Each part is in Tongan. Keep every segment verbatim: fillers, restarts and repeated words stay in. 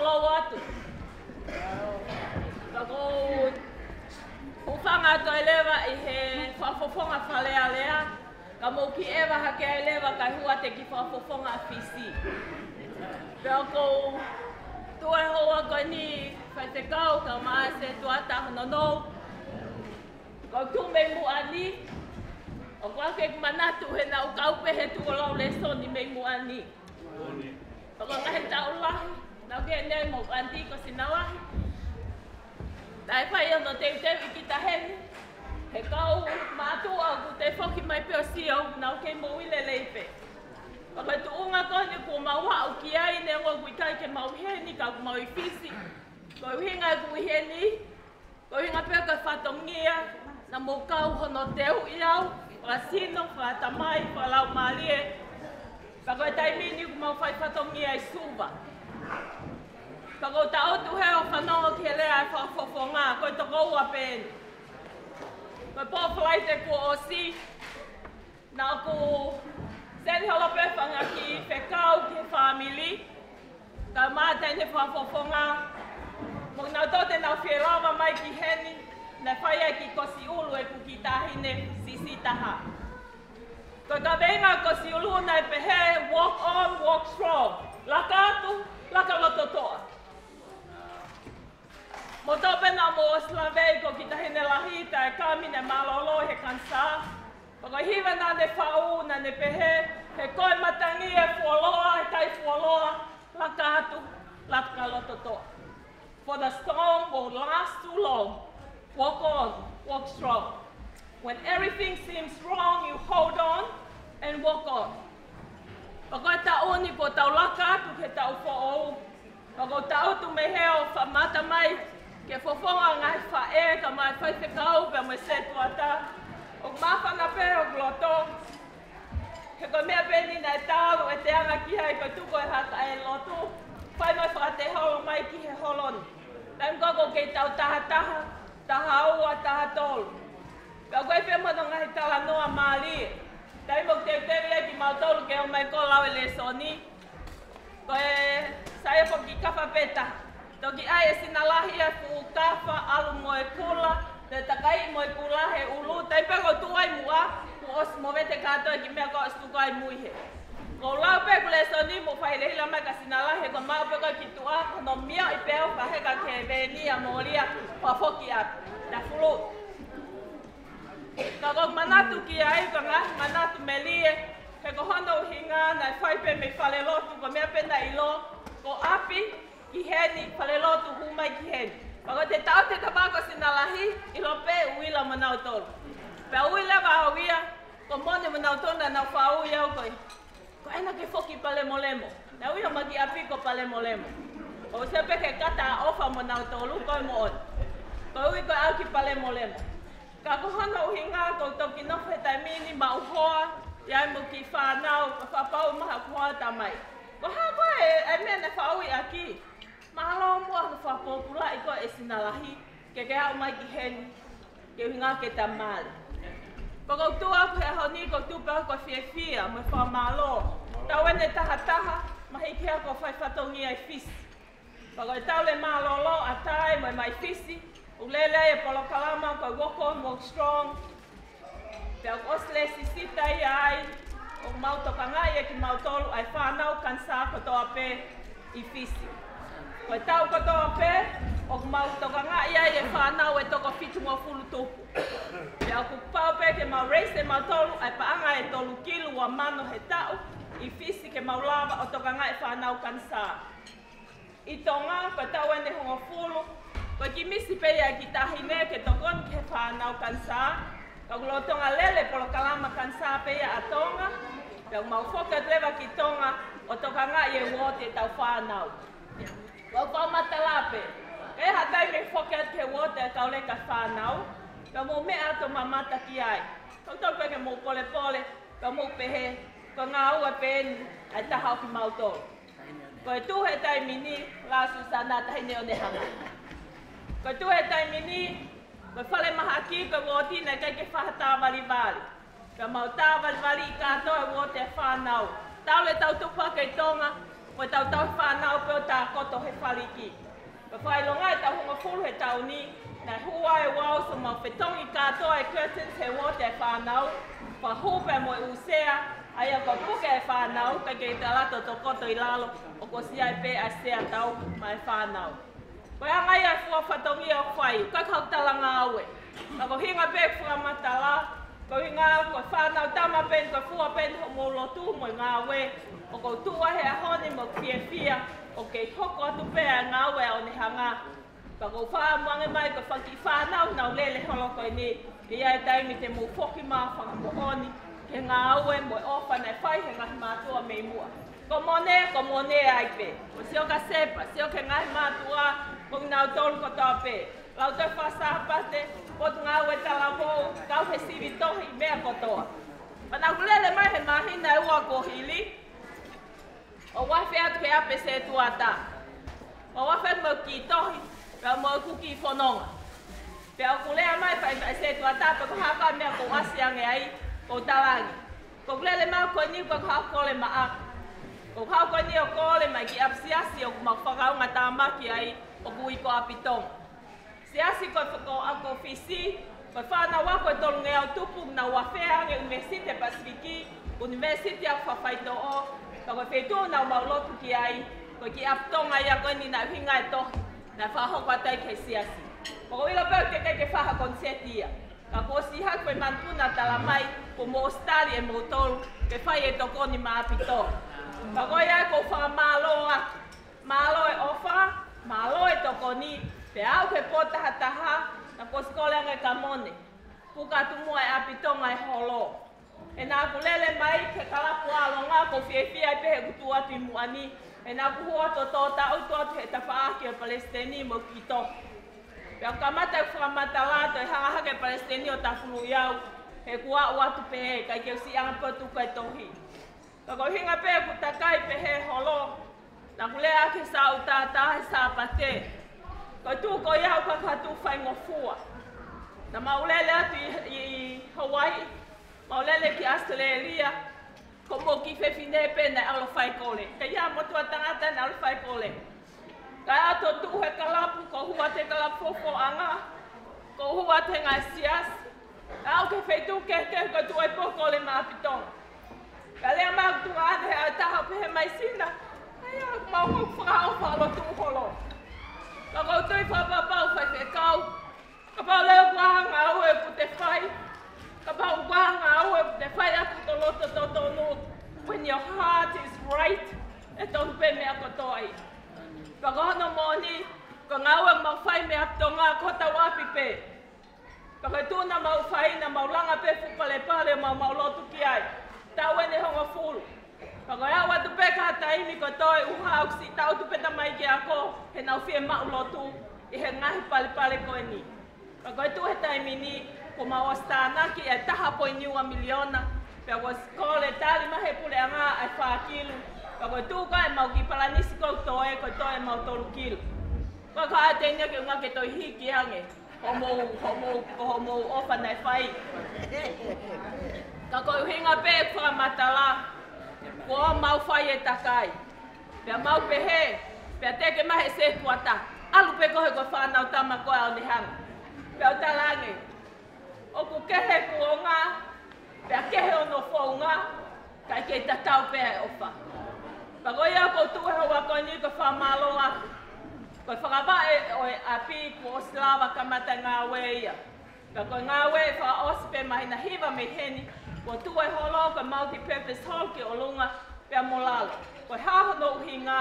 Lau atu. Ka ʻoku ou hūfanga atu ai leva ʻi he fakafofonga Fale Alea, ka mou kiʻi ʻeva hake ai leva kae hū atu ki he fakafofonga Fisi. Pea ʻoku ou tuʻu he houa ko eni, faifekau, kae ʻumaʻā e setuata hono nou. Ko e tuʻu mei muʻa ni, ʻoku ʻikai ke u manatu he naʻá ku kau pē he tuʻu ʻo lau lēsoni mei muʻa ni. Pea ko e ngaahi taʻu lahi naʻá ku ʻi heni mo ʻanti ko Sinalahi. Naʻe fai hono teuteuʻi kita heni he kau mātuʻa ʻoku toe foki mai pē ʻo sio, naʻa nau kei moʻui lelei pē. Pea ko e tuʻunga ko eni kuo mau aʻu ki ai, neongo ʻoku ʻikai ke mau ʻi heni ka ʻoku mau ʻi Fisi. Ko e ʻuhinga ʻeku ʻi heni, ko e ʻuhinga pē ko e fatongia naʻa mou kau hono teuʻi au, fakasino, fakatamai, fakalaumālie. Pea ko e taimi ni ʻoku mau fai fatongia ʻi Suva. Pea ʻoku ou taʻotu he ʻo fanongo ki he lea ʻa e fakafofonga, ko e tokoua pē eni. Ko e pō Falaite kuo ʻosi, naʻá ku send holo pē e fanga kiʻi fekau ki he fāmili, kae ʻumaʻā e taʻahine fakafofonga, mo kinautolu te nau fie lava mai ki heni, naʻe fai ai e kiʻi kosi ʻulu ʻeku kiʻi taʻahine siʻisiʻi taha. Ko e kaveinga e kosi ʻulu naʻe pehē, "Walk on, walk strong." Laka atu, laka lototoʻa. Mou tau pē naʻa mou ʻosi lave ko e kiʻi taʻahine lahi taʻekami naʻe mālōlō he kanisā. Pea ko e hiva naʻá ne faʻu naʻá ne pehē, "He ko e matangi ʻe fuoloa, he ʻikai fuoloa, laka atu, laka lototoʻa. For the storm won't last too long. Walk on, walk strong. When everything seems wrong, you hold on and walk on." Pea ko e taʻu ni kuo tau laka atu ki he taʻu foʻou. Pea ʻoku ou taʻotu mei he ʻo fakamata mai ki he fofonga e ngaahi faʻē, kae ʻumaʻā e faifekau pea mo e setuata. ʻOku māfana pē hoku loto. He ko e meʻa pē eni naʻe talu ʻete anga ki ai, ko e tuku e haka ʻo e lotu, fai mai fakateholo mai ki he holo ni. Taimi ko ē ʻoku kei tau taha taha, taha ua, taha tolu. Pea ʻoku ʻi ai pē mo hono ngaahi talanoa mālie. Taimi ʻoku teuteu ai kimautolu ke ō mai ko ē ʻo lau e lēsoni, ko e sai e foʻi kafa pē taha. Toki ʻai ʻe Sinalahi e fuʻu kafa, ʻalu mo e kula, toe takai mo e kula he ʻulu, taimi pē ʻoku tuʻu ai muʻa, kuo ʻosi movete kātoa e kiʻi meʻa kuo ʻosi tuku ai mui hē. Ko e lau pē ʻeku lēsoni mo fai hilahila mai kia Sinalahi, ko e maʻu pē ko ē ki tuʻa, ko hono mioʻi pē ʻo fakaheka ki he veeni ʻo mōlia, pea foki atu. Tafulu. Ka ʻoku ou manatu ki ai, ko e ngaahi manatu melie, he ko hono ʻuhinga naʻe fai pē mei falelotu, ko e meʻa pē naʻe ʻilo, ko ʻapi ki heni, falelotu hū mai ki heni. Pea ko ʻete taʻoto e tapa ko Sinalahi, ʻilo pē ʻe ui leva mo nautolu. Pea ui leva au ia, ko e moʻoni mo nautolu naʻa nau faʻu au ko ē. Ko ena ke foki Palemolemo. Naʻe ui au mai ki ʻapi ko Palemolemo. ʻOku ou sio pē ki he kata ʻofa mo nautolu ko e moʻoni. Ko e ui ko ē au ki Palemolemo. Ka ko hono ʻuhinga ʻoku ou toki nofo he taimi ni maʻu hoa, ʻi ai mo e kiʻi fānau, ka fakapapau maʻu ha hoa tamai. Ko e hā ko ē e meʻa naʻe faʻu ʻaki? Mālō muʻa hono fakapōpulaʻi ko ē ʻe Sinalahi, ke ke aʻu mai ki heni, ke ʻuhinga ke ta mali. Pea ʻoku ou tuʻu au he ʻaho ni, ʻoku ou tuʻu pē au ko e fiefia mo e fakamālō. Taʻu eni ʻe taha taha, mahiki au ko e fai fatongia ʻi Fisi. Pea ko e taʻu leva mālōlō ʻa e tai mo e mai Fisi, ʻoku lele ai e polokalama ko e Walk On, Walk Strong. Pea ʻoku ʻosi lēsisita ia ai, ʻoku mau tokangaʻi ʻe kimautolu ʻa e fānau kanisā kotoa pē ʻi Fisi. Ko e taʻu kotoa pē, ʻoku mau tokangaʻi ai e fānau ʻe toko fitungofulu tupu. Pea ʻoku pau pē ke mau raise ʻe mautolu ʻa e paʻanga ʻe tolu kilu ua mano he taʻu ʻi Fisi ke mau lava ʻo tokangaʻi e fānau kanisā. ʻI Tonga, ko e taʻu eni ʻe hongofulu, ko e kiʻi misi pē ia e kiʻi taʻahine ke tokoni ki he fānau kanisā, ka ʻoku lolotonga lele e polokalama kanisā pē ia ʻa Tonga, pea ʻoku mau foki atu leva ki Tonga ʻo tokangaʻi e uooti ʻetau fānau. Pea ʻoku ou fakamatala pē, ʻe ha taimi ke foki atu ki he uooti ʻa e kau leka fānau, pea mou meʻa atu ʻo mamata ki ai. Kau tau pē ke mou polepole, pea mou pehē, ko e ngāue pē eni ʻa e taha ʻo kimautolu. Ko e tuʻu he taimi ni, Lā Susana, taʻahine ʻo Nehanga. Ko e tuʻu he taimi ni, ko e falemahaki, ko e uooti naʻe ʻikai ke faʻa tāvalivali. Pea mau tāvalivaliʻi kātoa e uooti ʻa e fānau. Talu ʻetau tupu hake ʻi Tonga, Ko e tautau fānau pē ʻo tākoto he faliki. Ko e fakaʻilonga ʻetau hongofulu he taʻu ni, naʻe hū ai ʻa e uau ʻo mau fetongi kātoa e curtains he uooti ʻa e fānau, fakahū pē mo e ʻū sea, ʻa ia ko e puke ʻa e fānau, kae kei tala tokoto ʻi lalo, ʻoku ʻosi ʻi ai pē ʻa e sea tau maʻa e fānau. Ko e anga ia e fua fatongia ʻoku fai, ʻikai ko ha talangāue. Ka ko e ʻuhinga pē ʻeku fakamatala, ko e ʻuhinga ko e fānau tama pē eni, ko e fua pē eni hoʻomou lotu mo e ngāue, ʻoku ou tuʻu ai he ʻaho ni mo e fiefia, ʻoku kei hoko atu pē ʻa e ngāue ʻa ʻOnehanga. Ka ʻoku ou fakaʻamu ange mai ko e fanga kiʻi fānau naʻa nau lele holo ko eni, ʻe ʻi ai e taimi te mou foki mai ʻo fakamoʻoni ki he ngāue mo e ʻofa naʻe fai ʻe he ngaahi mātuʻa mei muʻa. Ko Mone, ko Mone ai pē. Ko Sioka Sepa, Sioka, ngaahi mātuʻa, ko kinautolu kotoa pē. Lautohi Fakasāpate, Potungāue Talavou, kau he sivi tohi, meʻa kotoa. Pea naʻa ku lele mai he māhina ʻe ua kuo hili, ʻo u afe atu ki he ʻapi setuata. ʻO u afe atu mo e kiʻi tohi, pea mo e kiʻi fononga. Pea ʻoku lea mai pē ʻa e setuata, pea ko e hā e meʻa ʻoku ou ʻasi ange ai, ʻoku ou talaange. Ko ʻeku lele mai ko eni ko e haʻu kole maʻa. Ko e haʻu ko eni ʻo kole mai ki ʻapi siasi ʻoku mau fakaʻaongatāmaki ai, ʻoku ui ko ʻApitonga. Siasi ko e fako ʻa ko Fisi, ko e fānau ako ʻe tolungeau tupu naʻa nau afe ange ʻunivēsiti Pasifiki, ʻunivēsiti ʻa fafaitoʻo, ka ko e feituʻu naʻa mau lotu ki ai, ko e kiʻi ʻApitonga ia ko eni naʻe ʻuhinga e tohi, naʻe fakahoko atu ai ki he siasi. Ko e ʻilo pē ʻoku teʻeki ke fai ha koniseti ia. Ka kuo ʻosi hake ko e manupuna tala mai, kuo mou ʻosi tali ʻe moutolu, ke fai e tokoni maʻa ʻApitonga. Ka ko ia ʻoku ou fakamālō atu. Mālō e ʻofa, mālō e tokoni, pea aʻu ki he pō tahataha, naʻa ku ʻosi kole ange kia Mone. Puka atu muʻa e ʻApitonga e holo. He naʻa ku lele mai ki he kalapu ʻAlonga, ʻoku ou fiefia ai pē he kuo tuʻu atu ʻi muʻa ni. He naʻa ku hū atu ʻo tō taʻu atu he tafaʻaki ʻo e palesiteni mo e kiʻi tohi. Pea kamata e fakamatala, toe hanga hake e palesiteni ʻo tafuluʻi au, he kuo aʻu atu pē, ʻikai ke u siʻi anga pē ʻo tuku e tohi. Ka ko e ʻuhinga pē ʻeku takai pehē holo, naʻa ku lea ki he Sāutātā he Sāpate. Ko e tuʻu ko ia ʻoku ʻikai ke u tuʻu faingofua. Naʻa mau lele atu ʻi, ʻi, ʻi Hawaii, mau lele ki ʻAositelēlia, ko hoʻomou kiʻi fefine pē naʻe ʻalu ʻo fai kole. Ka ʻi ai e motuʻa tangata naʻe ʻalu ʻo fai kole. Ka ʻi ai e tuʻu he kalapu, ko e hū atu he kalapu fofoʻanga, ko e hū atu he ngaahi siasi, aʻu ki he feituʻu kehekehe ko e tuʻu ai pē ʻo kole maʻa ʻApitonga. Ka lea mai ʻoku tuʻu ʻa e ʻaho ʻe taha ʻo pehē mai Sina, ʻai ʻa e mau ʻoku fakaʻofa ʻo lotu holo. Ka ʻoku ou tui fakapapau faifekau, kapau leva ʻoku ʻi ai ha ngāue ʻoku te fai, kapau ʻoku ʻi ai ha ngāue ʻoku te fai ʻaki hoto loto totonu, when your heart is right, ʻe tonu pē meʻa kotoa ia. Pea ko hono moʻoni, ko e ngāue ʻoku mau fai mei ʻApitonga, ko hotau ʻapi pē. Pea ko e tuʻu naʻa mau fai, naʻa mau langa pē fuʻu palepale ʻo mau, mau lotu ki ai. Taʻu eni ʻe hongofulu. Pea ko e aʻu atu pē ki ha taimi ko e toe ʻuha ʻoku siʻi taʻutu pē tamaiki ako, he nau fiemaʻu lotu ʻi he ngaahi palepale ko eni. Pea ko e tuʻu he taimi ni, kuo mau ʻosi tānaki e taha poini ua miliona, pea kuo ʻosi kole tali mai he puleʻanga ʻa e fā kilu, pea ko e tuʻu ko ē ʻemau kiʻi palanisi ko ē toe, ko e toe ʻemau tolu kilu. Ko e ka ʻai teina ke ʻuhinga ke toe hiki ange, hoʻomou, hoʻomou, ko hoʻomou ʻofa naʻe fai. Ka ko e ʻuhinga pē ʻeku fakamatala, kuo mau fai e takai. Pea mau pehē, pea teke mai he setuata, ʻalu pē koe he ko e fānau tama koe ʻa ʻOnehanga. Pea u talaange, ʻoku kehe e kuonga, pea kehe hono founga, kae kei tatau pē ʻa e ʻofa. Pea ko ia ʻoku ou tuʻu he houa ko eni ko e fakamālō atu. Ko e fakavaʻe ʻo e ʻapi kuo ʻosi lava kamata e ngāue ia. Pea ko e ngāue ʻe fakaʻosi pē māhina hiva mei heni, kuo tuʻu e holo ko e multi-purpose hall ki ʻolunga pea mo lalo. Ko e hā hono ʻuhinga,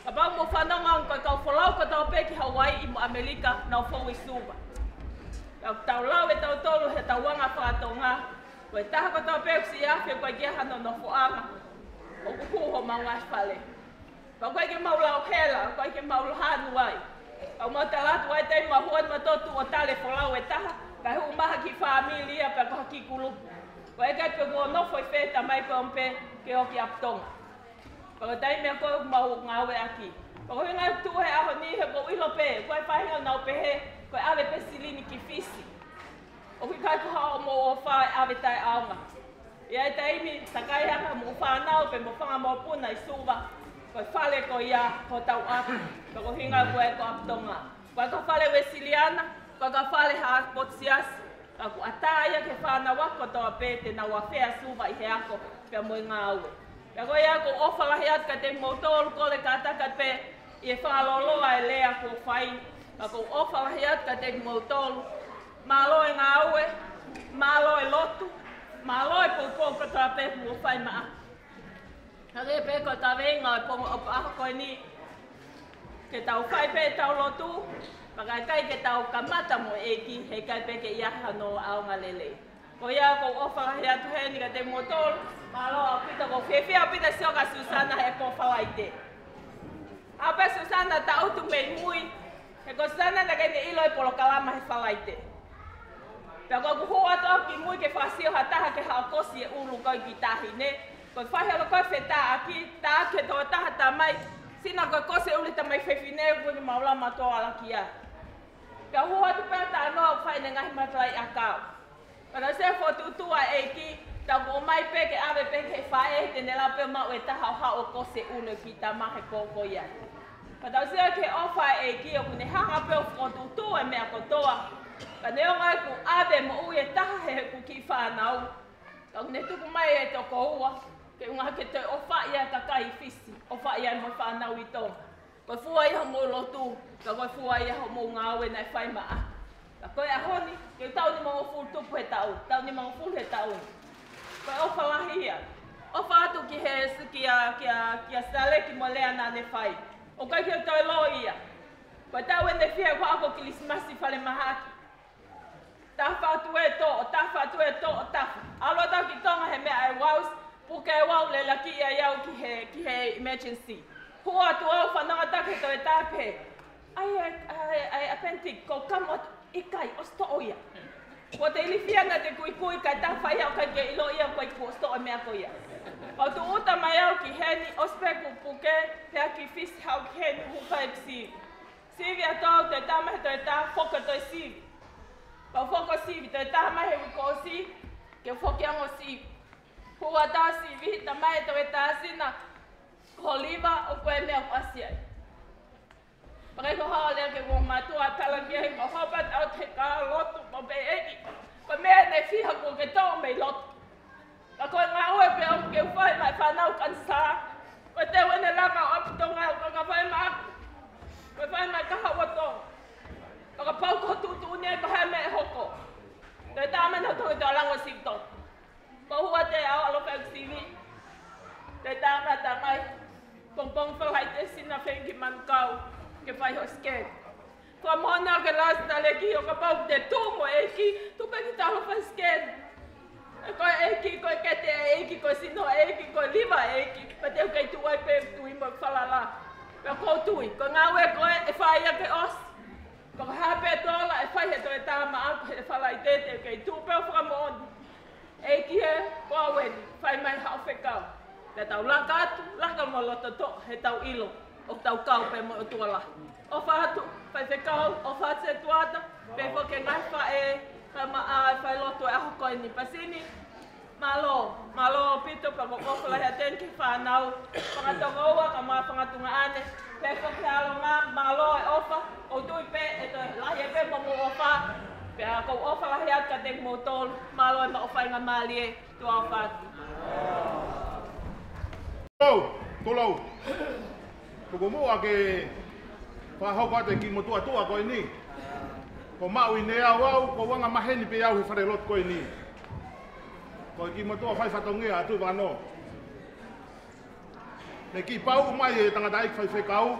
kapau ʻoku mou fanongo ange ko e kau folau kotoa pē ki Hawaii mo ʻAmelika, nau fou ʻi Suva. Pea ʻoku tau lau ʻe tautolu he tau anga faka-Tonga, ko e taha kotoa pē ʻoku siʻi afe ʻoku ʻikai ke ʻi ai hano nofoʻanga, ʻoku hū homau ngaahi fale. Pea ʻoku ʻikai ke mau lau hela, ʻoku ʻikai ke mau lau hanu ai. Pea mau tala atu ai taimi mau hū atu mautolu ʻo tali e folau ʻe taha, kae hū mai ha kiʻi fāmili ia pea ko ha kiʻi kulupu. Ko e ʻikai pē kuo nofo ʻi fē tamai ko ē pē ke ō ki ʻApitonga. Pea ko e taimi ko ē ʻoku mau ngāueʻaki. Pea ko e ʻuhinga ʻeku tuʻu he ʻaho ni he ʻoku ou ʻilo pē, ko e faʻahinga ʻoku nau pehē, ko e ʻave pē silini ki Fisi. ʻOku ʻikai ko haʻamou ʻofa ʻe ʻave taʻeʻaonga. ʻI ai e taimi, takai ange mo e fānau pea mo e fanga mokopuna ʻi Suva. Ko e fale ko ia ko hotau ʻapi, ka ko e ʻuhinga ko e ko ʻapi Tonga. Ko e ko e fale Uēsiliana, ko e ko e fale ha potu siasi, ka ʻoku ʻatā ia ki he fānau ako kotoa pē te nau afea Suva ʻi he ako pea mo e ngāue. Pea ko ia ʻoku ou ʻofa lahi atu kiate kimoutolu, kole kātaki pē ʻi he fakalōloa e lea kuo fai, ka ʻoku ou ʻofa lahi atu kiate kimoutolu. Mālō e ngāue, mālō e lotu, mālō e poupou kotoa pē kuo fai maʻaku. Hangē pē ko e kaveinga ʻo e pongipongi ʻaho ko eni, ke tau fai pē ʻetau lotu, pea ka ʻikai ke tau kamata mo e ʻEiki, heʻikai pē ke ʻi ai hano ʻaonga lelei. Ko ia ʻoku ou ʻofa lahi atu heni kiate kimoutolu, mālō ʻaupito. ʻOku ou fiefia ʻaupito sio kia Susana he ko Falaite. ʻAlu pē Susana taʻutu mei mui, he ko Susana naʻe ʻikai ke ne ʻilo e polokalama he Falaite. Pea ko ʻeku hū atu au ki mui ke fakasio ha taha ke haʻu ʻo kosi e ʻulu ko ē ki tahi, ne? Ko e faʻahinga ko e fetāʻaki, tāʻaki e tokotaha tamai, sina ko e kosi e ʻulu tamai fefine, ko e maula matoa alakia. Pea hū atu pē ʻo talanoa ʻo fai ʻene ngaahi matalaʻiʻakau. Pea naʻe sio fokotuʻutuʻu ʻa e ʻEiki, tau ʻomai pē ke ʻave pē ki he faʻē, te ne lava pē ʻo maʻu e taha ʻo haʻu ʻo kosi e ʻulu e kiʻi tama he pō ko ia. Pea tau sio ki he ʻofa ʻa e ʻEiki ʻoku ne hanga pē ʻo fokotuʻutuʻu e meʻa kotoa. Ka neongo ʻeku ʻave moʻui e taha he ʻeku kiʻi fānau, ka ʻoku ne tuku mai e toko ua, ke ʻuhinga ke toe ʻofaʻi ʻa e kakai Fisi, ʻofaʻi ʻa e mo e fānau ʻi Tonga. Ko e fua ia homou lotu, ka ko e fua ia homou ngāue naʻe fai maʻaku. Ka ko e ʻaho ni, ke taʻu nimangofulu tupu he taʻu, taʻu nimangofulu he taʻu ni. Ko e ʻofa lahi ia. ʻOfa atu ki he, kia, kia, kia Saleki mo e lea naʻa ne fai. ʻOku ʻikai ke toe loi ia. Ko e taʻu ʻe fiha ʻoku ako Kilisimasi falemahaki. Tafa atu e toʻo, tafa atu e toʻo, tafa. ʻAlu atu ki Tonga he meʻa ʻe vau, puke vau lelaki ia au ki he, ki he emergency. Hū atu au fanongo atu ki he tokotaha pehē, ʻai, ʻai, ʻai, ʻai, appendix, ko kamo atu, ʻikai, ʻosi toʻo ia. Ko te ilifia naʻa te kuikui kae tafa ia ʻo ʻikai ke ʻilo ia ko e kuo ʻosi toʻo e meʻa ko ia. Pea u tūʻuta mai au ki heni, ʻosi pē ʻeku puke, pea ki Fisi haʻu ki heni, hū fai sivi. Sivi atu au, tokotaha mai he tokotaha, foki toe sivi. Pea u foki sivi, tokotaha mai he uike kuo ʻosi, ke foki ange ʻo sivi. Hū atu sivi, talamai ʻe he tokotaha sina, ko Liva, ʻoku ʻi ai e meʻa ʻoku ʻasi ai. Pea ko e hā e lea ke u ʻomai atu ʻa e tala ki ai, ko e hā pē ʻa e tau te ka lotu, mo pehē ʻEiki, ko e meʻa ʻe fiha kuo ke toʻo mei lotu. Ka ko e ngāue pē ʻoku ke fai maʻa e fānau kanisā. Ko e teu ʻene langa ʻo ʻapi Tonga, ko e ka fai maʻaku. Ko e fai maʻa e kahaʻu ʻo Tonga. Ka kapau ko e tuʻutuʻuni ia ko e hā e meʻa ʻe hoko. Te tama na toki toe langa ʻo sivi Tonga. Pea u hū atu au ʻo ʻalu ʻo fai sivi. Te tama tamai. Pongipongi Falaite sina fengi manukau. Ke fai ho scan. Ko e moʻoni ke last na leki ʻo kapau te tuʻu mo e ʻEiki, tuʻu pē ki talo fai scan. ʻE ko e ʻEiki, ko e kete ʻa e ʻEiki, ko e sino ʻa e ʻEiki, ko e liva ʻa e ʻEiki, pea te u kei tuʻu ai pē tui mo falala. Pea ʻoku ou tui, ko e ngāue ko ē ʻe fai ia ke ʻosi. Ko e hā pē tola ʻe fai he toe tama ʻaku he Falaite te u kei tuʻu pē ʻo fakamoʻoni. ʻEiki ē, ko au eni, fai mai haʻo fekau. Pea tau laka atu, laka mo loto toʻa, he tau ʻilo, ʻoku tau kau pē mo e ʻOtua lahi. ʻOfa atu, faifekau, ʻofa atu Setuata, pea foki e ngaahi faʻē, kae ʻumaʻā e failotu e ʻaho ko eni pasini. Mālō, mālō ʻaupito, pea ʻoku ou ʻofa lahi atu ki he fānau, fanga tokoua, kae ʻumaʻā fanga tuongaʻane, pea foki ʻa e ʻAlonga, mālō e ʻofa, ʻoku ou tui pē, ʻe toe lahi pē mo hoʻomou ʻofa, pea ʻoku ou ʻofa lahi atu kiate kimoutolu, mālō e maʻu faingamālie, tuʻa ʻofa atu. Tulou, tulou. Tuku muʻa ke fakahoko atu e kiʻi motuʻa tuʻa ko eni. Ko maʻu ʻi he ʻaho au, ko e anga maheni pē au he falelotu ko eni. Ko e kiʻi motuʻa fai fatongia atu vano. Ne kiʻi pau mai e tangataʻeiki faifekau,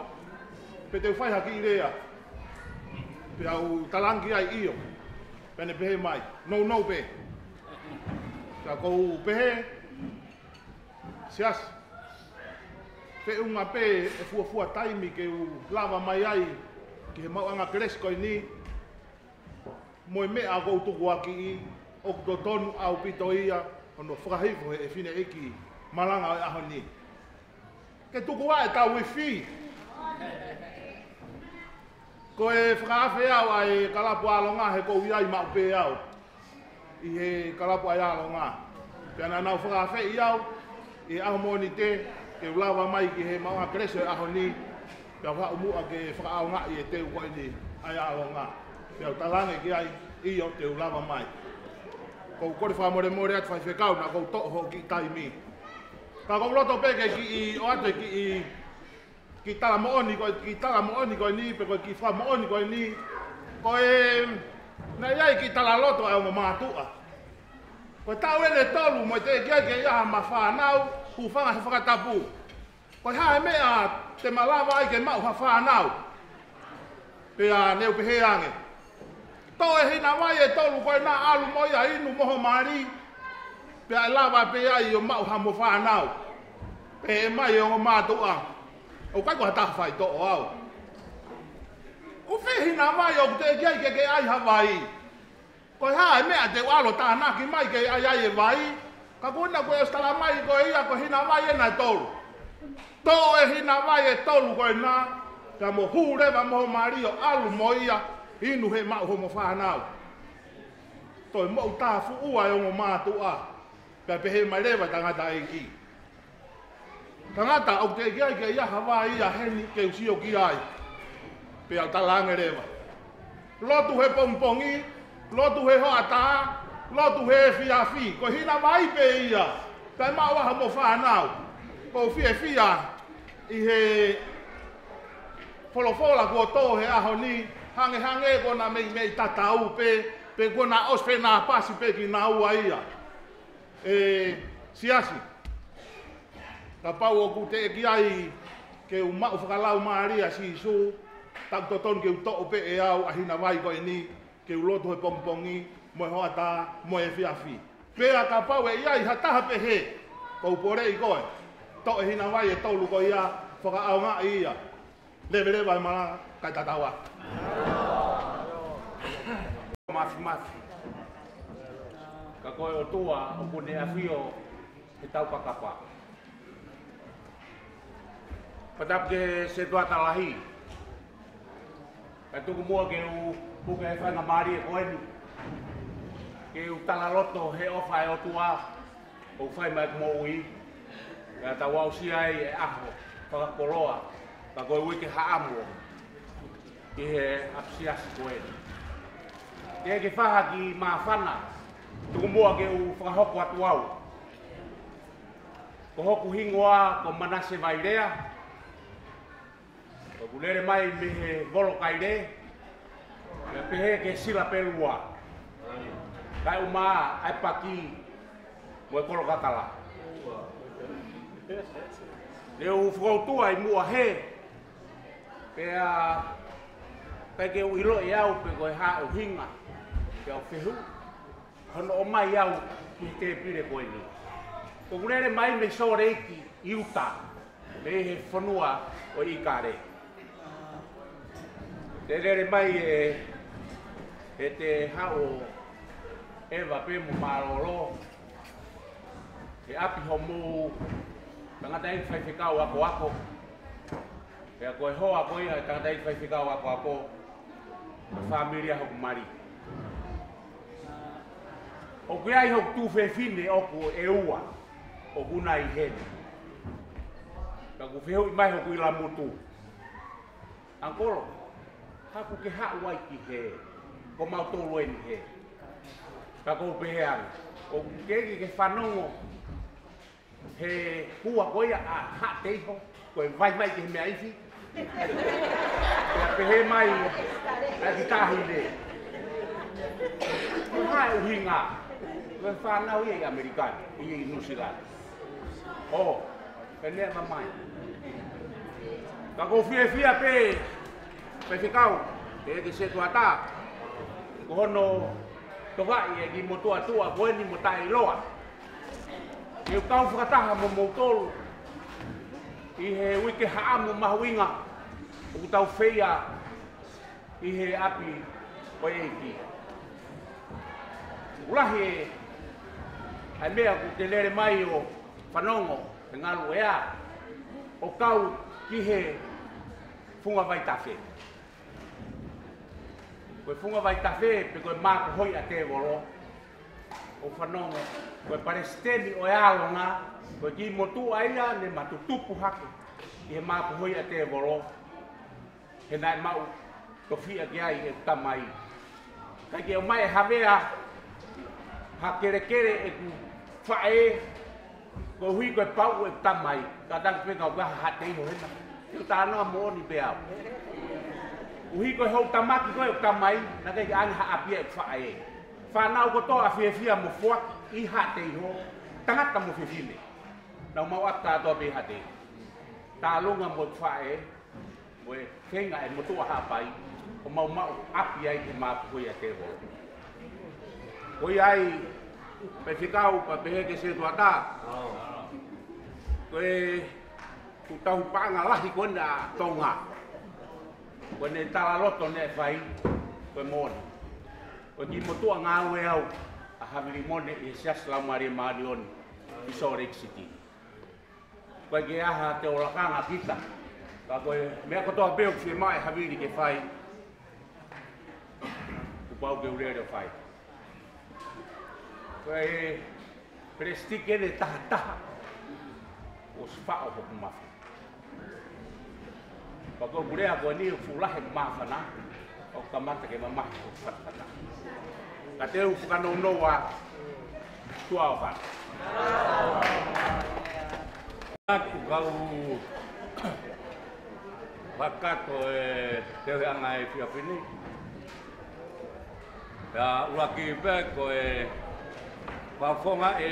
pea te u fai ha kiʻi lea. Pea u talaange ai ʻio. Pea ne pehē mai, nounou pē. Pea ʻoku ou pehē, Siasi, feʻunga pē e fuofua taimi ke u lava mai ai ki he maʻuʻanga kelesi ko eni, mo e meʻa ʻoku ou tukuakiʻi, ʻoku totonu ʻaupito ia hono fakahifo ʻe he fineʻeiki malanga ʻo e ʻaho ni. Ke tuku ā ʻetau ifi. Ko e fakaafe au ʻa e kalapu ʻAlonga he ʻoku ou ʻi ai maʻu pē au ʻi he kalapu ʻa e ʻAlonga. Pea naʻa nau fakaafeʻi au ʻi he ʻaho Mōnite, Te u lava mai ki he maʻu ʻa Kelesi ʻo e ʻaho ni, pea u haʻu muʻa ke fakaʻaongaʻi e teu ko eni ʻa e ʻaonga. Pea u talaange ki ai, ʻio te u lava mai. Ko u kole fakamolemole atu Faifekau naʻa ku toʻo hoʻo kiʻi taimi. Ka ko u loto pē ke kiʻi ʻoatu e kiʻi, kiʻi tala moʻoni ko, kiʻi tala moʻoni ko eni, pe ko e kiʻi fakamoʻoni ko eni. Ko e, naʻe ʻi ai e kiʻi tala loto ʻa e ongo mātuʻa. Ko e taʻu eni ʻe tolu mo e teʻeki ai ke ʻi ai hama fānau, hūfanga he fakatapu. Ko e hā e meʻa te ma lava ai ke maʻu ha fānau? Pea ne u pehē ange, toʻo e hina vai ʻe tolu ko ena ʻalu mo ia inu mo ho mali, pea ʻe lava pē ai ʻo maʻu hamo fānau. Pehē mai e ongo mātuʻa, ʻoku ʻikai ko ha taha faitoʻo au. ʻOku fē hina vai ʻoku teʻeki ai ke ke ʻai ha vai? Ko e hā e meʻa te u ʻalu ʻo tānaki mai ke ʻai ai e vai? Ka ko ena ko e ʻosi tala mai ko ia ko e hina vai ena ʻe tolu. Toʻo e hina vai ʻe tolu ko ena, pea mo hū leva mo ho mali ʻo ʻalu mo ia inu he maʻu homo fānau. Toe moʻu tāfuʻua e ongo mātuʻa, pea pehē mai leva e tangataʻeiki, tangata, ʻoku teʻeki ai ke ʻi ai ha vai ia heni ke u sio ki ai. Pea u talaange leva, lotu he pongipongi, lotu he hoʻatā, lotu he efiafi, ko e hina vai pē ia, kae maʻu ai hamo fānau. Ko u fiefia ʻi he folofola kuo tō he ʻaho ni, hangehangē ko ena meimei tatau pē, pe ko ena ʻosi fenāpasi pē kinaua ia. ʻE Siasi, kapau ʻoku teʻeki ai ke u maʻu fakalaumālie ʻa Sīsū, taʻu totonu ke u toʻo pē ʻe au ʻa e hina vai ko eni, ke u lotu he pongipongi, mo e hoʻatā, mo e efiafi. Pea kapau ʻe ʻi ai ha taha pehē, ko u poleʻi koe, toʻo e hina vai ʻe tolu ko ia, fakaʻaongaʻi ia. Leveleva e mala, kae tatau ā. Mafimafi. Ka ko e ʻOtua ʻoku ne ʻafio he taupakapa. Fakatapu ki he setuata lahi. Kae tuku muʻa ke u puke e faingamālie ko eni ke u talaloto he ʻofa ʻa e ʻOtua ʻoku fai maʻaku moʻui, pea tau aʻusia ai e ʻaho fakakoloa, ka ko e uike haʻamo ʻi he ʻapisiasi ko eni. Teʻeki ke fai ha kiʻi māfana, tuku muʻa ke u fakahoko atu au. Ko hoku hingoa ko Manase Vailea. ʻOku ou lele mai mei he Volokaile, pea pehē ki he Silapelua, kae ʻumaʻā ʻa e paki mo e kolokatala. Ne u fakautua ʻi muʻa hē, pea ʻikai ke u ʻiloʻi au pe ko e hā e ʻuhinga, pea u fehuʻi hono ʻomai au ki he tēpile ko eni. ʻOku ou lele mai mei Sōleki, ʻIuta, mei he fonua ʻo ʻIkale. Te lele mai ē, ʻe te haʻu ʻo ʻeva pē mo mālōlō he ʻapi homou tangataʻeiki faifekau akoako. Pea ko e hoa ko ia e tangataʻeiki faifekau akoako, ko e fāmili ʻa hoku mali. ʻOku ʻi ai hoku tuofefine ʻoku ʻe ua, ʻoku na ʻi heni. Pea ʻoku fehuʻi mai hoku ʻilamutu, ʻAngikolo, haku ke haʻu ai ki hē, ko mautolu eni hē. Ka ʻoku ou pehē ange, ʻoku teʻeki ke fanongo he hua ko ia ʻa Haʻateiho, ko e vaivai ki he meʻa ifi. Pea pehē mai ʻa e kiʻi taʻahine, ko e hā e ʻuhinga, ko e fānau ia ʻi ʻAmelika, ʻi Nuʻusila. ʻO, pea ne ʻomai. Ka ʻoku ou fiefia pē, Faifekau, ʻe he setuata, ko hono tokaʻi e kiʻi motuʻa tuʻa ko eni mo taʻeʻiloa. Ke u kau fakataha mo moutolu ʻi he uike haʻamo mahuʻinga ʻoku tau feia ʻi he ʻapi ʻo e ʻEiki. ʻOku lahi ʻa e meʻa ʻoku te lele mai ʻo fanongo he ngaluʻea ʻo kau ki he funga vaitafe. Ko e funga vaitafe pe ko e mākohoi ʻa tēvolo, ʻo fanongo, ko e palesiteni ʻo e ʻaonga, Ko e kiʻi motuʻa ia naʻe ma tutupu hake ʻi he māpuhoi ʻa tēvolo, he naʻe maʻu tofiʻa ki ai ʻeku tamai. Kae ʻikai ke ʻomai ʻe Havea ha kelekele ʻeku faʻē, koeʻuhi ko e pauʻu ʻeku tamai. Ka tangi pē kau ka Haʻateiho hena. Te u talanoa moʻoni pē au. Koeʻuhi ko e houʻeiki tamaki ko ē ʻeku tamai, naʻe ʻikai ke ʻi ai ha ʻapi ʻeku faʻē. Fānau kotoa fiefia mo foaki ʻi Haʻateiho, tangata mo fefine. Naʻa mau ʻapi kātoa pē ʻi Haʻateiho. Tālunga mo ʻeku faʻē, mo e feinga ʻe he motuʻa Haʻapai, ʻo mau maʻu ʻapi ai ʻi he māpuhoi ʻa tēvolo. Ko ia ai, pea fekau, pea pehē ki he setuata. Ko e, ko e tauhi paʻanga lahi ko ena ʻa Tonga. Ko ʻene talaloto naʻe fai, ko e moʻoni. Ko e kiʻi motuʻa ngāue au ʻa Havili Mone ʻi he Siasi Laumālie Māʻoniʻoni ʻi Salt Lake City. Ko e ʻikai ke ʻi ai ha te olakanga kita. Ka ko e meʻa kotoa pē ʻoku fiemaʻu ʻe Havili ke fai, kuo pau ke u lele ʻo fai. Ko e pelesitiki ʻe tahataha ʻoku ʻosi faʻo hoku mafu. Pea ko e lea ko eni ʻoku fuʻu lahi e māfana, ʻo kamata ke mamahi ʻo fakafata. Ka te u fakanounou ʻa Tuʻa ʻo Fana. Atu kau fakato e teuheʻanga e efiafi ni. Pea ʻuluaki pē ko e fakafofonga e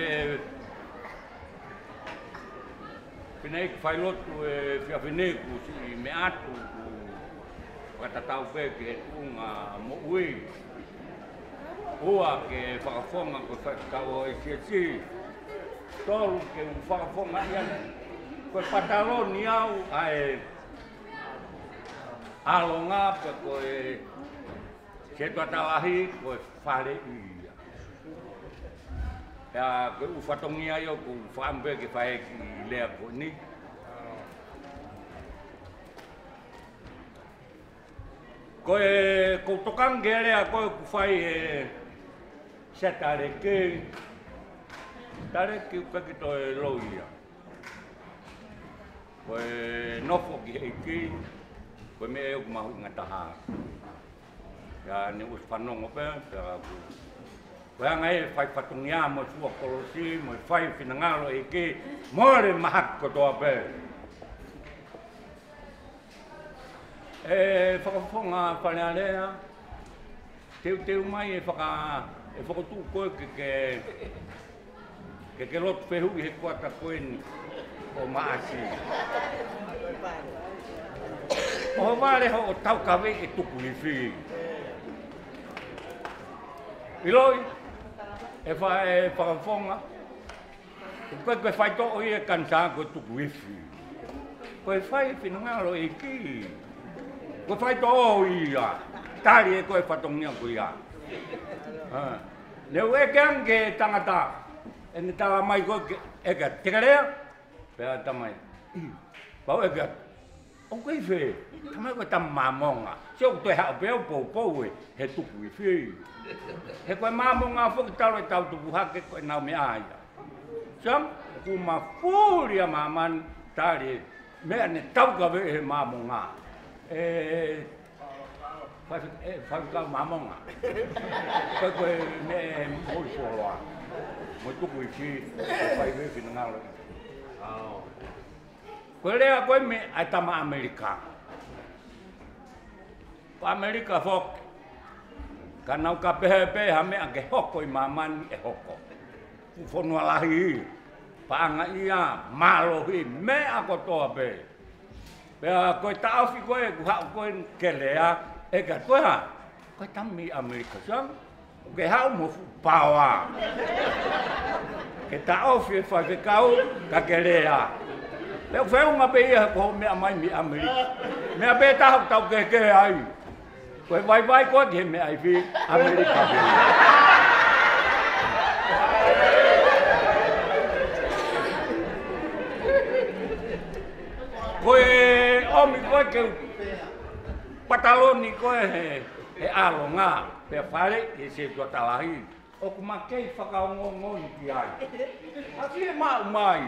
Fineʻeiki Failotu e efiafi ni, kuo siʻi meʻa atu, kuo fakatatau pē ki he tuʻunga moʻui. Ua, ke fakafofonga ko e faifekau ʻo e siasi. Tolu, ke u fakafofonga ia ko e pataloni au ʻa e ʻAlonga, pea ko e setuata lahi ko e Faleʻi ia. Pea ko e ʻū fatongia ia ʻoku ou fakaʻamu pē ke fai ki he lea ko eni. Ko e, ʻoku ou tokanga ki he lea ko ē ʻoku fai ʻe Siataleki. Taleki ʻoku ʻikai ke toe loi ia. Ko e nofo ki he ʻEiki, ko e meʻa ia ʻoku mahuʻinga taha. Pea ne u ʻosi fanongo pē, pea ku. Ko e anga e fai fatongia mo e fua kolosi, mo e fai finangalo e ʻEiki, mole mahaki kotoa pē. ʻE fakafofonga Fale Alea, teuteu mai e faka-, e fokotuʻu ko ē ke, ke, ke, ke lotu fehuʻi he kuata ko eni ʻo Maʻasi. ʻOhovale hoʻo taukaveʻi e tuku ifi. ʻIloʻi, e fa-, e fakafofonga, ʻoku ʻikai ko e faitoʻo ia e kanisā ko e tuku ifi. Ko e fai finangalo e ʻEiki. Ko e faitoʻo ia. Tali ʻe koe e fatongia ko ia. Ha. Ne u ʻeke ange ki he tangata. ʻEne tala mai ko ē ke, ʻeke atu, te ke lea? Pea tala mai. Pea u ʻeke atu. ʻOku ʻi fē? Tala mai ko e tama Māmonga. Sio, ʻoku toe haʻu pē ʻo poupou ē he tuku ifi. He ko e Māmonga foki talu e tau tupu hake ko ʻenau meʻa ia. Sio, ʻoku mafuli ʻa māmani tali e meʻa ne taukaveʻi he Māmonga. ʻE, fai, ʻe, faifekau Māmonga. Ko e, ko e meʻa e moʻui fuoloa. Mo e tuku ifi, ko e fai e finangalo. Ko e lea ko ē mei he tama ʻAmelika. Ko ʻAmelika foki, ka nau ka pehē pē ha meʻa ke hoko ʻi māmani ʻe hoko. Ko e fonua lahi, paʻanga ia, mālohi, meʻa kotoa pē. Pea ko e taʻofi ko ē ʻoku haʻu ko ē ke lea, ʻeke atu ko e hā? Ko e tama mei ʻAmelika, sio? ʻOku ke haʻu mo e fuʻu paoa ke taʻofi e faifekau ka ke lea. Pea ʻoku feʻunga pē ia ko hoʻo meʻa mai mei ʻAmelika. Meʻa pē taha ʻoku tau kehekehe ai. Ko e vaivai ko ē ki he meʻa ifi ʻAmelika pē. Ko e ʻomi ko ē ke u pataloni ko ē he, he ʻAlonga, pea Faleʻi he setuata lahi. ʻoku ma kei fakaongoongo ki ai. ʻA fie maʻu mai.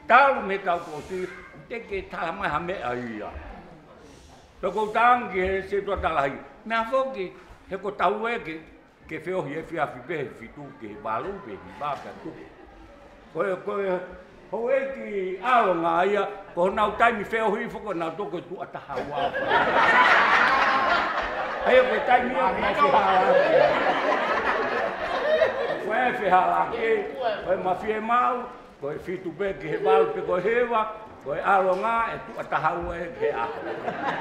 Talu mei he taʻu kuo ʻosi, teʻeki ke tala mai ha meʻa ia. Pea ʻoku ou tangi he setuata lahi. Meʻa foki, he ko e taʻu ē ke, ke feohi efiafi pē he fitu ki he valu pē, hiva pē tuku. Ko e, ko e, houʻeiki ʻAlonga ia, ko honau taimi feohi foki honau toko tuʻa taha ua. ʻA ia ko e taimi ia ʻoku ma fehālaaki. Ko e fehālaaki, ko e ma fie maʻu, ko e fitu pē ki he valu pe ko e hiva, ko e ʻAlonga ʻe tuʻa taha ua ē ki he ʻaho.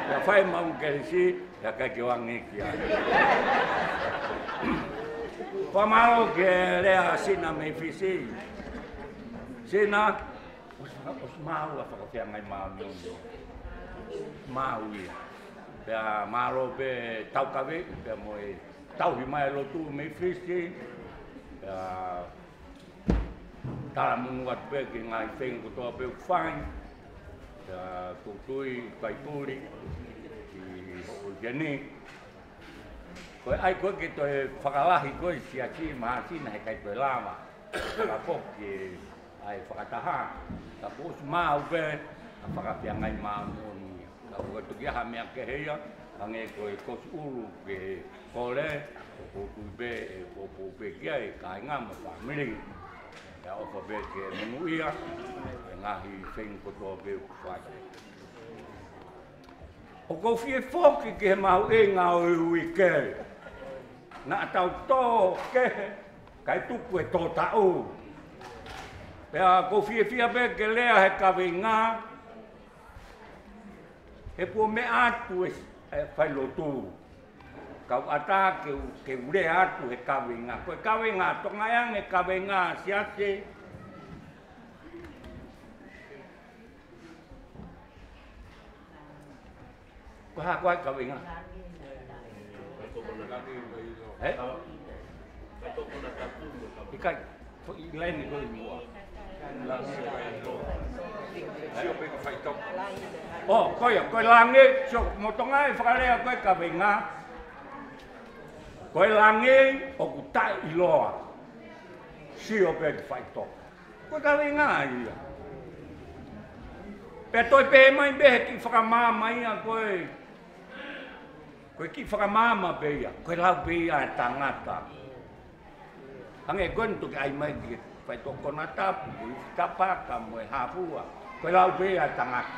Pea fai maʻu kelesi, pea ʻikai ke u angi ki ai. Fakamālō ki he lea ʻa Sina mei Fisi. Sina, ʻosi, ʻosi maʻu ʻa e fakafeangai māʻoniʻoni. Maʻu ia. Pea mālō pē taukaveʻi, pea mo e tauhi mai e lotu mei Fisi. Pea talamonū atu pē ki he ngaahi feinga kotoa pē ʻoku fai. Pea ʻoku ou tui ʻoku ʻikai puli ki hoʻo ʻi heni. Ko e ʻai ko ē ke toe fakalahi ko ē siasi mahasina heʻikai toe lava. Ka foki ʻa e fakataha. Ka kuo ʻosi maʻu pē ʻa e fakafeangai māʻoniʻoni. Ka ʻoku toki ʻi ai ha meʻa kehe ia, hangē ko e kosi ʻulu ke kole, ʻoku ou tui pē ʻe poupou pē ki ai, kāinga mo e fāmili. Pea ʻofa pē ke monūʻia, ʻa e ngaahi feinga kotoa pē ʻoku fai. ʻOku ou fie foki ki he mahuʻinga ʻo e uike. Naʻa tau tō kehe, kae tuku e tō taʻu. Pea ʻoku ou fiefia pē ke lea he kaveinga, he kuo meʻa atu e, e failotu. Kau ʻatā ke u, ke u lea atu he kaveinga. Ko e kaveinga Tonga ē, ʻa e kaveinga siasi. Ko e hā koā e kaveinga? Ē? ʻIkai, ko e laine ko ē ʻi muʻa. ʻŌ, ko ia, ko e langi, sio, mo Tonga ʻe fakalea ko e kaveinga. Ko e langi ʻoku taʻeʻiloa. Sio pē ki faʻitoka. Ko e kaveinga ia. Pea toe pehē mai pē he kiʻi fakamaama ia ko e, ko e kiʻi fakamaama pē ia, ko e lau pē ia ʻa e tangata. Hangē ko eni toki ʻai mai ki he faitoʻo konatapu, ko e tapaka mo e hafua, ko e lau pē ia ʻa e tangata.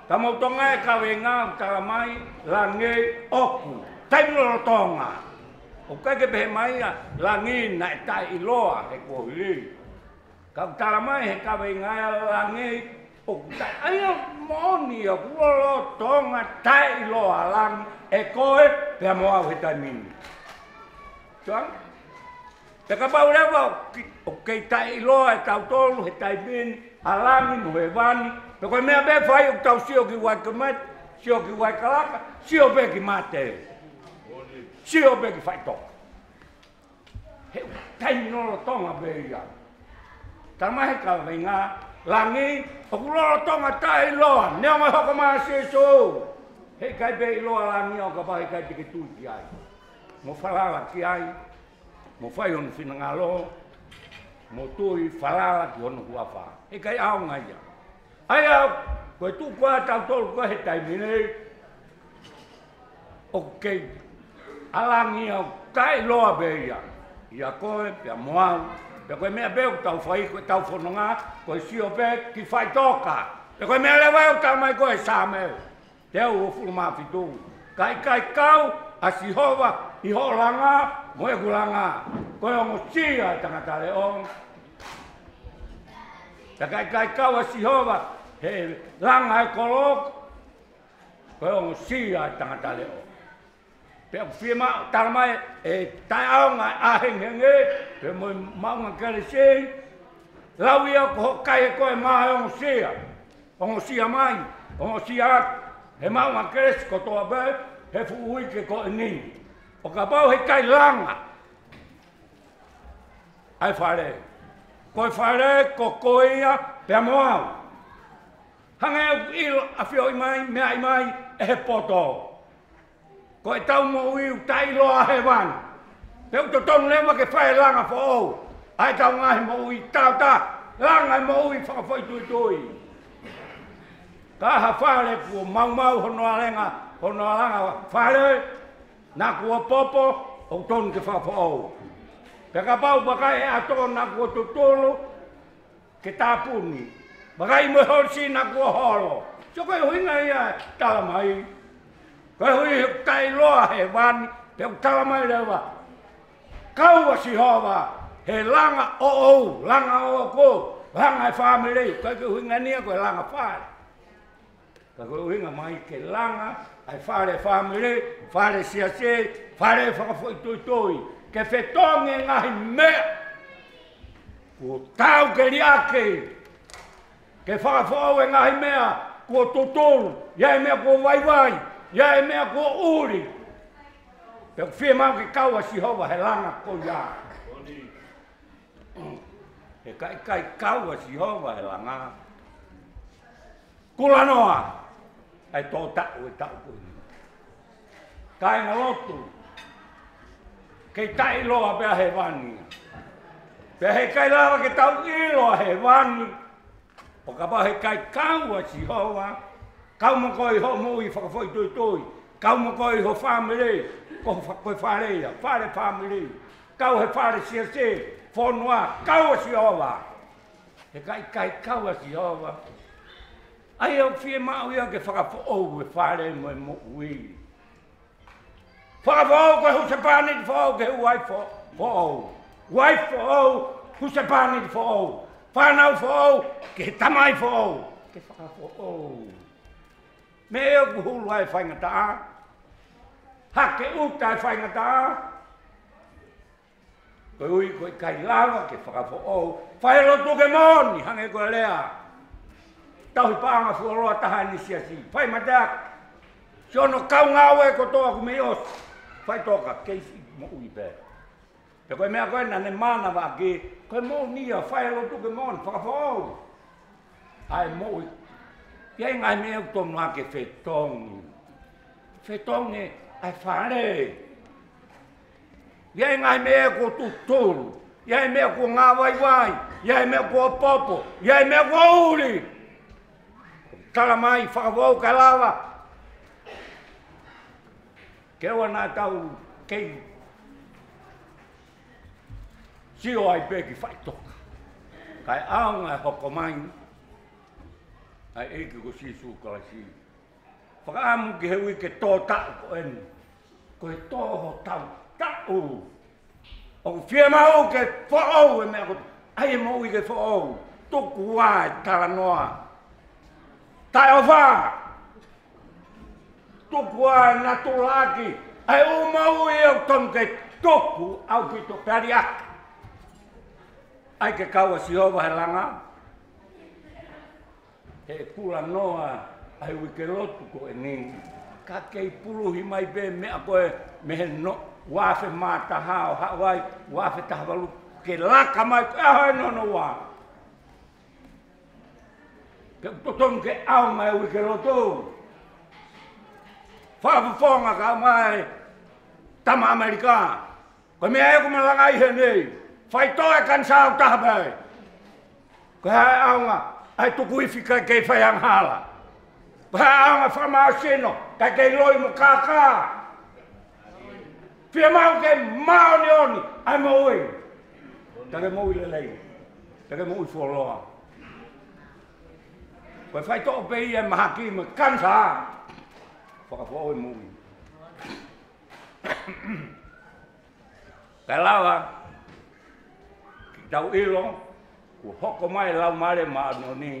Ka mo Tonga e kaveinga ʻoku tala mai, langi ʻoku taʻelolotonga. ʻOku ʻikai ke pehē mai ia, langi naʻe taʻeʻiloa he kuohili. Ka ʻoku tala mai he kaveinga ia langi ʻoku taʻe, ʻa ia moʻoni ia ʻoku lolotonga taʻeʻiloa langi ʻe koe pea mo au he taimi ni. Tuʻa? Pea kapau leva ʻoku ki-, ʻoku kei taʻeʻiloa ʻe tautolu he taimi ni ʻa langi mo hēvani, pea ko e meʻa pē fai ʻoku tau sio ki Waikemata, sio ki Waikalaka, sio pē ki mate. Sio pē ki faʻitoka. He ʻoku taʻelolotonga pē ia. Tala mai he kaveinga, langi ʻoku lolotonga taʻeʻiloa, neongo e hoko mai ʻa Sīsū. Heʻikai pē ʻiloa langi ʻo kapau heʻikai te ke tui ki ai. Mo falala ki ai, mo fai hono finangalo, mo tui falala ki hono huafa. Heʻikai ʻaonga ia. ʻA ia, ko e tuʻu ko ē ʻa tautolu ko ē he taimi ni, ʻoku kei ʻa langi ʻoku taʻeʻiloa pē ia. ʻIa koe, pea mo au, pea ko e meʻa pē ʻoku tau fai, ko ʻetau fononga, ko e sio pē ki faʻitoka. Pea ko e meʻa leva ʻoku tala mai ko ē Saame teau uofulu mā fitu. Ka ʻikai kau ʻa Sihova ʻi hoʻo langa, mo ʻeku langa, ko e ongosia ʻa e tangata leʻo. Pea ka ʻikai kau ʻa Sihova he langa ʻo e kolo, ko e ongosia ʻa e tangata leʻo. Pea ʻoku fiemaʻu, tala mai, ʻe taʻeʻaonga ʻa e hengihengi, pea mo e maʻunga kelesi, lau ia ko hoʻo kai ʻe koe maʻa e ongosia. Ongosia mai, ongosia atu, he maʻunga kelesi kotoa pē, he fuʻu uike ko eni. ʻO kapau heʻikai langa ʻa e fale. Ko e fale, ko koe ia, pea mo au. Hangē ʻoku ʻilo ʻafioʻi mai, meaʻi mai, ʻe he poto. Ko ʻetau moʻui ʻoku taʻeʻiloa hēvani. Pea ʻoku totonu leva ke fai e langa foʻou ʻa ʻetau ngaahi moʻui tauta, langa e moʻui fakafoʻituitui. Ka ha fale kuo maumau hono alenga, hono alanga fale, naʻa kuo popo, ʻoku totonu ke fakafoʻou. Pea kapau pē ʻe ʻi ai ha tō naʻa kuo tutulu, ke tāpuni. Vakai mo e holisi naʻa kuo holo. Sio, ko e ʻuhinga ia e tala mai. Ko e ʻuhi he ʻoku taʻeʻiloa hēvani, pea ʻoku tala mai leva. Kau ʻa Sihova he langa ʻoʻou, langa ʻoʻoku, langa e fāmili. Ko e ʻuhinga ia ko e langa fale. Ka ko e ʻuhinga mai ke langa ʻa e fale fāmili, fale siasi, fale fakafoʻituitui, ke fetongi e ngaahi meʻa kuo taau ke liʻaki, ke fakafoʻou e ngaahi meʻa kuo tutulu, ʻi ai e meʻa kuo vaivai, ʻi ai e meʻa kuo ʻuli. Pea ʻoku fiemaʻu ke kau ʻa Sihova he langa ko ia. He ka ʻikai kau ʻa Sihova he langa, kulanoa ʻa e tō taʻu e taʻu ko eni. Kāingalotu, kei taʻeʻiloa pē ʻa hēvani. Pea heʻikai lava ke tau ʻilo ʻa hēvani ʻo kapau heʻikai kau ʻa Sihova, kau mo koe ʻi hoʻo moʻui fakafoʻituitui, kau mo koe ʻi ho fāmili, ko ho fa-, ko e fale ia, fale fāmili, kau he fale siasi, fonua, kau ʻa Sihova. He ka ʻikai kau ʻa Sihova, ʻa ia ʻoku fiemaʻu ia ke fakafoʻou e fale mo e moʻui. Fakafoʻou, ko e husepāniti foʻou ki he uaifi fo-, foʻou. Uaifi foʻou, husepāniti foʻou. Fānau foʻou, ki he tamai foʻou. Ke fakafoʻou. Meʻa ʻoku hulu ai e faingataʻa. Hake ʻuta e faingataʻa. Koeʻuhi ko e ʻikai lava ke fakafoʻou. Fai lotu ke moʻoni, hangē ko e lea. Tauhi paʻanga fuoloa taha ʻeni siasi. Fai mateaki. Siʻono kau ngāue kotoa kuo mei ʻosi. Fai toka, kei siʻi moʻui pē. Pea ko e meʻa ko ē naʻa ne mānavaʻaki, ko e moʻoni ia, fai lotu ke moʻoni, fakafoʻou ʻa e moʻui. ʻI ai e ngaahi meʻa ʻoku totonu ke fetongi. Fetongi ʻa e fale. ʻI ai e ngaahi meʻa kuo tutulu. ʻI ai e meʻa kuo ngāvaivai. ʻI ai e meʻa kuo popo. ʻI ai e meʻa kuo ʻuli. Tala mai, fakafoʻou kae lava. Ke ʻoua naʻa tau kei sio ai pē ki faʻitoka. Kae ʻaonga e hoko mai ʻa e ʻEiki ko Sīsū Kalaisi. Fakaʻamu ki he uike tō taʻu ko eni. Ko e tō hotau taʻu. ʻOku fiemaʻu ke foʻou e meʻa kotoa. ʻAi e moʻui ke foʻou. Tuku ā e talanoa taʻeʻofa. Tuku ā e natulaʻaki ʻa e ʻū moʻui ʻoku totonu ke tuku ʻaupito pea liʻaki. ʻAi ke kau ʻa Sihova he langa. He kulanoa ʻa e uike lotu ko eni. Ka kei puluhi mai pē meʻa ko ē mei he noa, uaafe mā taha ʻo haʻu ai, uaafe taha valu, ke laka mai ko e ʻaho ʻe nonoua. Ke totonu ke ʻaonga e uike lotu. Fakafofonga ka mai Tama ʻAmelika. Ko e meʻa ē ʻoku malanga ai heni. Faitoʻo e kanisā ʻoku taha pē. Ko e hā e ʻaonga ʻa e tuku ifi kae kei fai angahala? Ko e hā e ʻaonga fakamāsino kae kei loi mo kākā? Fiemaʻu ke māʻoniʻoni ʻa e moʻui. Pea ke moʻui lelei. Pea ke moʻui fuoloa. Ko e faitoʻo pē ia e mahaki mo e kanisā. Fakafoʻou e moʻui. Kae lava ke tau ʻilo, kuo hoko mai e Laumālie Māʻoniʻoni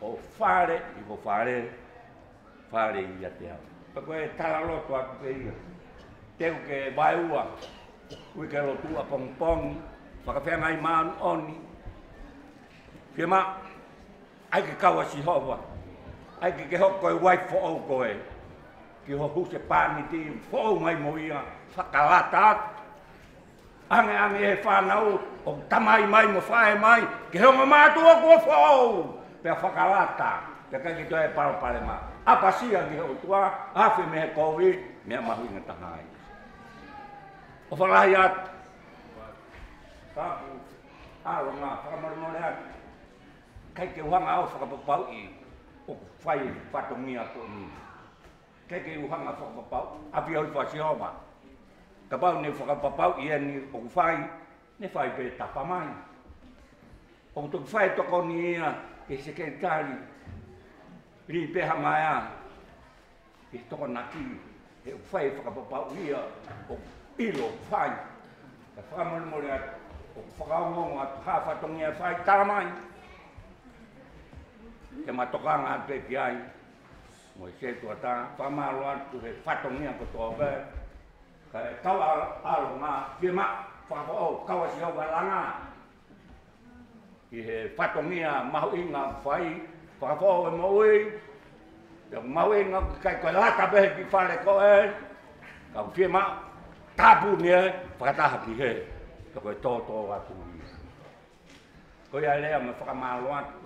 ʻo fale ʻi ho fale, fale ʻiate au. Pea ko e talaloto atu pē ia. Teu ke vaeua, uike lotu ʻapongipongi, fakafeangai māʻoniʻoni. Fiemaʻu, ʻai ke kau ʻa Sihova. ʻAi ke ke hoko ko e uaifi foʻou koe. Ki ho husepāniti foʻou mai mo ia, fakalata atu. Angeange e fānau ʻoku tamai mai mo faʻē mai, ki he ongo mātuʻa kuo foʻou. Pea fakalata, pea ʻikai ke toe palopalema. ʻApasia ki he ʻOtua, afe mei he kovi, meʻa mahuʻinga taha ia. ʻOfa lahi atu, Tapu, ʻalonga, fakamolemole atu. ʻIkai ke u hanga ʻo fakapapauʻi ʻoku fai e fatongia ko eni. ʻIkai ke u hanga ʻo fakapapauʻi, ʻafioʻi ʻe Sihova. Kapau ne fakapapauʻi eni ʻoku fai, ne fai pē tapa mai. ʻOku toki fai tokoni ia ki he sekelitali, Lipe Hamaea, ki he Tokonaki, he ʻoku fai fakapapauʻi ia ʻoku ʻilo ʻoku fai. Ka fakamolemole atu, ʻoku fakaongoongo atu ha fatongia fai, tala mai. Ke ma tokanga atu pē ki ai mo e setuata, fakamālō atu he fatongia kotoa pē. Kae kau ʻa-, ʻalonga, fiemaʻu fakafoʻou, kau ʻa Sihova langa ʻi he fatongia mahuʻinga ʻoku fai, fakafoʻou e moʻui. Pea ʻoku mahuʻinga ʻoku ʻikai ko e laka pē he kiʻi fale ko ē, ka ʻoku fiemaʻu tāpuni ē, fakataha ki hē, pea ko e tōtōatu ia. Ko ia e lea mo e fakamālō atu,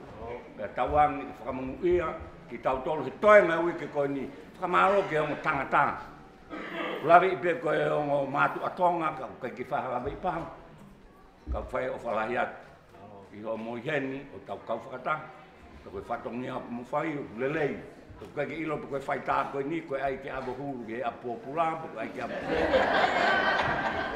pea tauange ke fakamonūʻia kitautolu he toenga e uike ko eni. Fakamālō ki he ongo tangata ʻoku laveʻi pē ko e ongo mātuʻa Tonga, ka ʻoku ʻikai ke fai ha laveʻi pau. Ka ʻoku fai e ʻofa lahi atu ʻi hoʻomou ʻi heni ʻo tau kau fakataha. Ka ko e fatongia ʻoku mou fai ʻoku lelei. Ka ʻoku ʻikai ke ʻilo pe ko e faitā ko eni, ko e ʻai ke ʻave hulu ki he ʻapi pōpula, pe ko e ʻai ke ʻave hulu.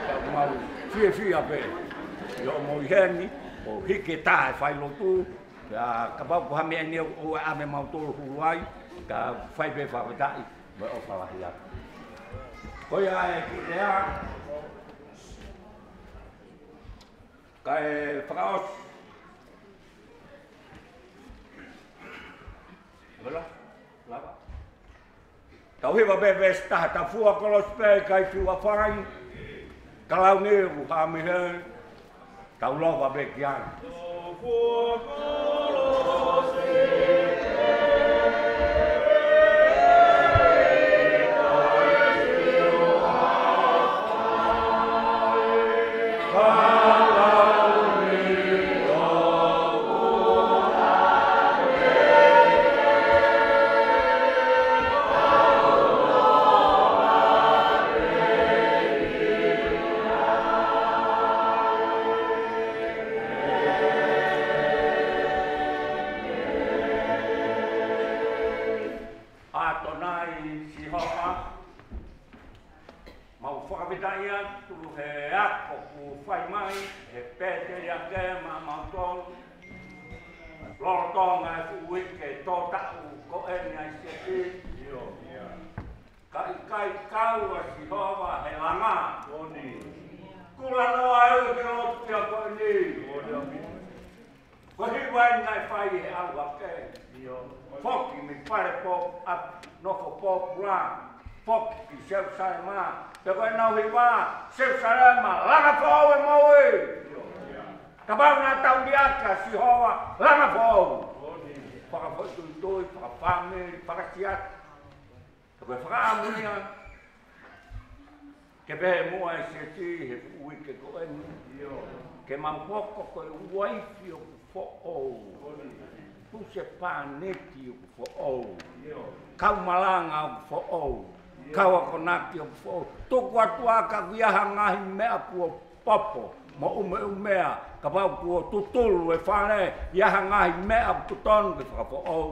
Ka ʻoku mau fiefia pē ʻi hoʻomou ʻi heni ʻo hiki e tā e failotu. Pea kapau ko ha meʻa eni ʻoku ʻoua ʻe ʻave mautolu hulu ai, ka fai pē fakafetaʻi mo e ʻofa lahi atu. Ko ia e kiʻi lea. Kae fakaʻosi. Hola, lava. Tau hiva pē veesi taha, tau fua kolosi pē ʻikai fiu ʻa fai. Ka lau ni ʻoku hā mei hē, tau lava pē ki ai. ʻAtonai Sihova, mau fakafetaʻi atu he ako kuo fai mai he pēteliake maʻamautolu lolotonga e fuʻu uike tō taʻu ko eni ʻa e siasi. Ka ʻikai kau ʻa Sihova he langa, kuo lanoa e uike lotu ia ko eni. Ko e hiva eni naʻe fai he ʻalu hake. Foki mei fale pō-, ʻa, nofo pōpula. Foki ki Selusalema. Pea ko ʻenau hiva, Selusalema, langa foʻou e moʻui. Kapau naʻa tau liʻaki ʻa Sihova, langa foʻou. Fakafoʻituitui, fakafāmili, fakasiasi. Ka ko e fakaʻamu ia ke pehē muʻa e siasi he fuʻu uike ko eni. Ke mau hoko ko e uaifi ʻoku foʻou. Husepāniti ʻoku foʻou. Kau malanga ʻoku foʻou. Kau akonaki ʻoku foʻou. Tuku atu ā ka ʻoku ʻi ai ha ngaahi meʻa kuo popo mo ʻumeʻumea, kapau kuo tutulu e fale, ʻi ai ha ngaahi meʻa ʻoku totonu ke fakafoʻou.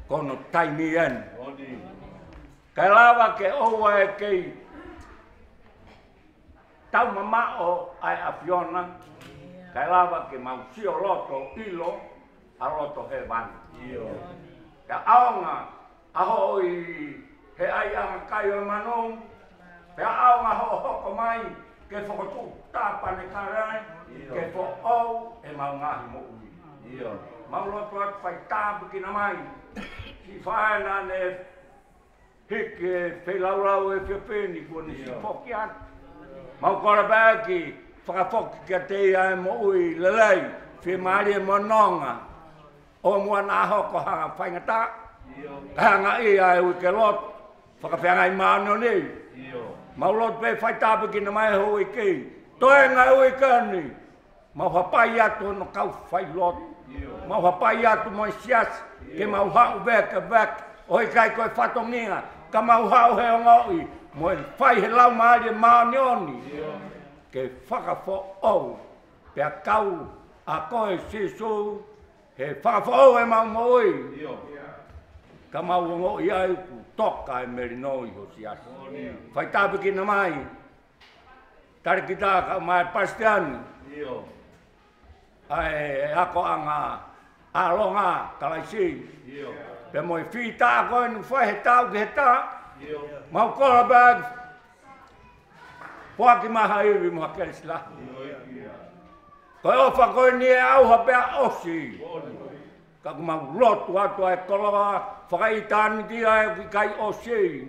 Ko hono taimi eni. Kae lava ke ʻoua ʻe kei taumamaʻo ʻa e ʻAfiona, kae lava ke mau sio loto ʻilo ʻa loto hēvani. Pea ʻaonga ʻa hoʻo ʻi he ʻaiʻanga kai ʻo e manu, pea ʻaonga hoʻo hoko mai ke fokotuʻu tāpanekale, ke foʻou ʻemau ngaahi moʻui. Mau lotu atu fai tāpuekina mai siʻi faʻē naʻa ne hiki e feilaulau ʻo e efiafi ni kuo ne siʻi foki atu. Mau kole pē ke fakafoki kiate ia e moʻui lelei, fiemālie mo nonga. ʻO muʻa naʻa hoko ha faingataʻa, ka hanga ia e uike lotu fakafeangai māʻoniʻoni. Mau lotu pē fai tāpuekina mai e houʻeiki. Toenga e uike ni, mau hapai atu hono kau failotu. Mau hapai atu mo e siasi ke mau haʻu vekeveke. ʻOku ʻikai ko e fatongia, ka mau haʻu he ongoʻi mo e fai he Laumālie Māʻoniʻoni. ke fakafoʻou, pea kau ʻa koe Sīsū, he fakafoʻou ʻemau moʻui. Ka mau ongoʻi ai kuo toka e melino ʻi ho siasi. Fai tāpuekina mai, talēkita kae ʻumaʻā e palesiteni ʻa e akoʻanga ʻa e ʻAlo ʻo Kalaisi. Pea mo e fita ko eni ʻoku fai he taʻu ki he taʻu. Mau kole pē, foaki mai ha ivi mo ha kelesi lahi. Ko e ʻofa ko eni ʻe ʻauha pea ʻosi. Ka ʻoku mau lotu atu ʻa e koloa fakaʻitāniti ʻa e ʻoku ʻikai ʻosi.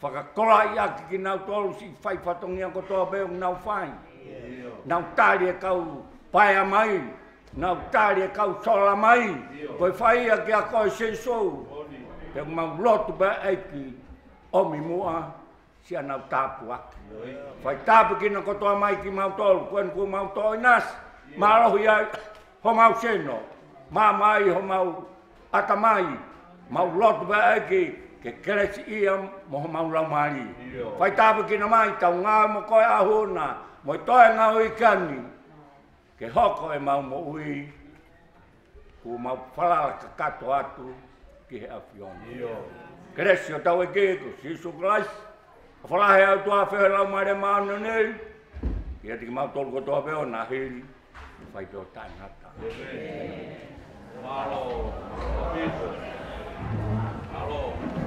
Fakakoloaʻiʻaki kinautolu siʻi fai fatongia kotoa pē ʻoku nau fai. Nau tali e kau paea mai. Nau tali e kau sola mai. Ko e fai ia kia koe Sīsū. Pea ʻoku mau lotu pē ʻEiki, ʻomi muʻa siʻa nau tāpuaki. Fai tāpuekina kotoa mai kimautolu, ko eni kuo mau toʻo ʻinasi, mālohi ai homau sino, maama ai homau ʻatamai, mau lotu pē ʻEiki, ke kelesiʻia mo homau laumālie. Fai tāpuekina mai, tau ngāue mo koe ʻaho na, mo e toe ngāue ʻi he ʻaho ni, ke hoko ʻemau moʻui kuo mau falala kakato atu ki he ʻAfiona. Kelesi ʻa hotau ʻEiki ko Sīsū Kalaisi, ʻofa lahi ʻa e ʻOtua, feohi ʻa e Laumālie Māʻoniʻoni, ke ʻiate kimautolu kotoa pē ʻo na hili, fai pē ʻo taʻengata. Mālō. Mālō.